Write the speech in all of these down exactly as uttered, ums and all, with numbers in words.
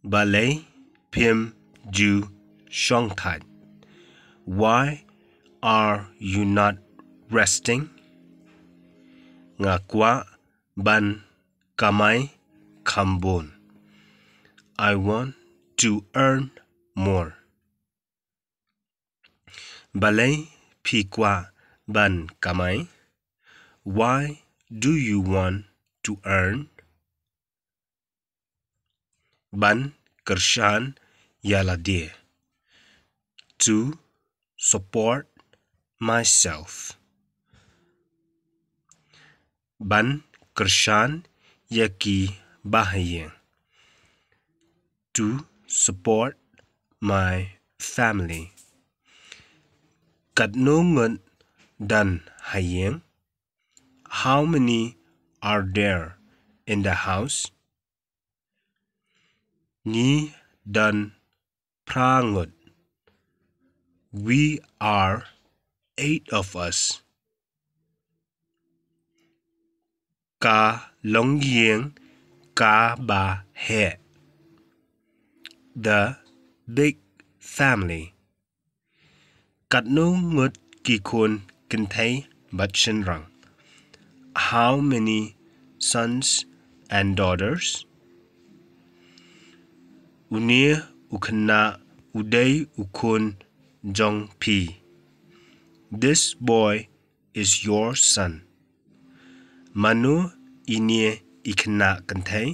Balei phim ju shong thait? Why are you not resting? Nga kwah ban kamai kham bun. I want to earn more. Balei phi kwah ban kamai? Why do you want to earn? Ban kyrshan ïa lade. To support myself. Ban kyrshan ïa ki bahaïing. To support my family. Katno ngut don ha ïing? How many are there in the house? Ngi don phra ngut. We are eight of us. Ka longïing kaba heh. The big family. Katno ngut ki khun kynthei bad shynrang? How many sons and daughters? Une u khynnah u dei u khun jong phi. This boy is your son. Mano ine i khynnah kynthei?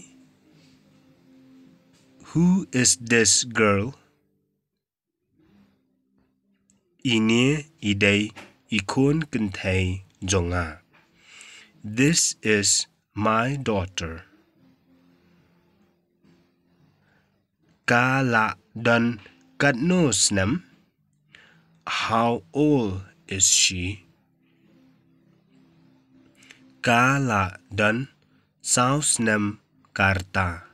Who is this girl? Ine i dei i khun kynthei jong nga. This is my daughter. Ka la don katno snem? How old is she? Ka la don saw snem ka rta.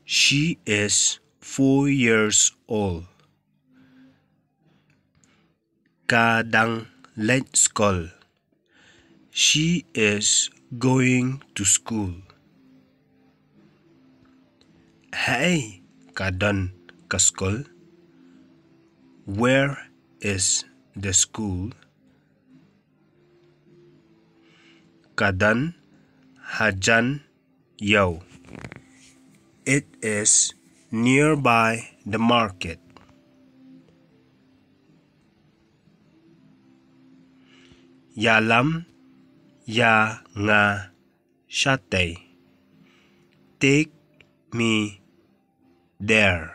She is four years old. Ka dang leit skul. She is going to school. Haei ka don ka skul? Where is the school? Ka don hajan ïew. It is nearby the market. Ïalam ïa nga shatei. Take me there.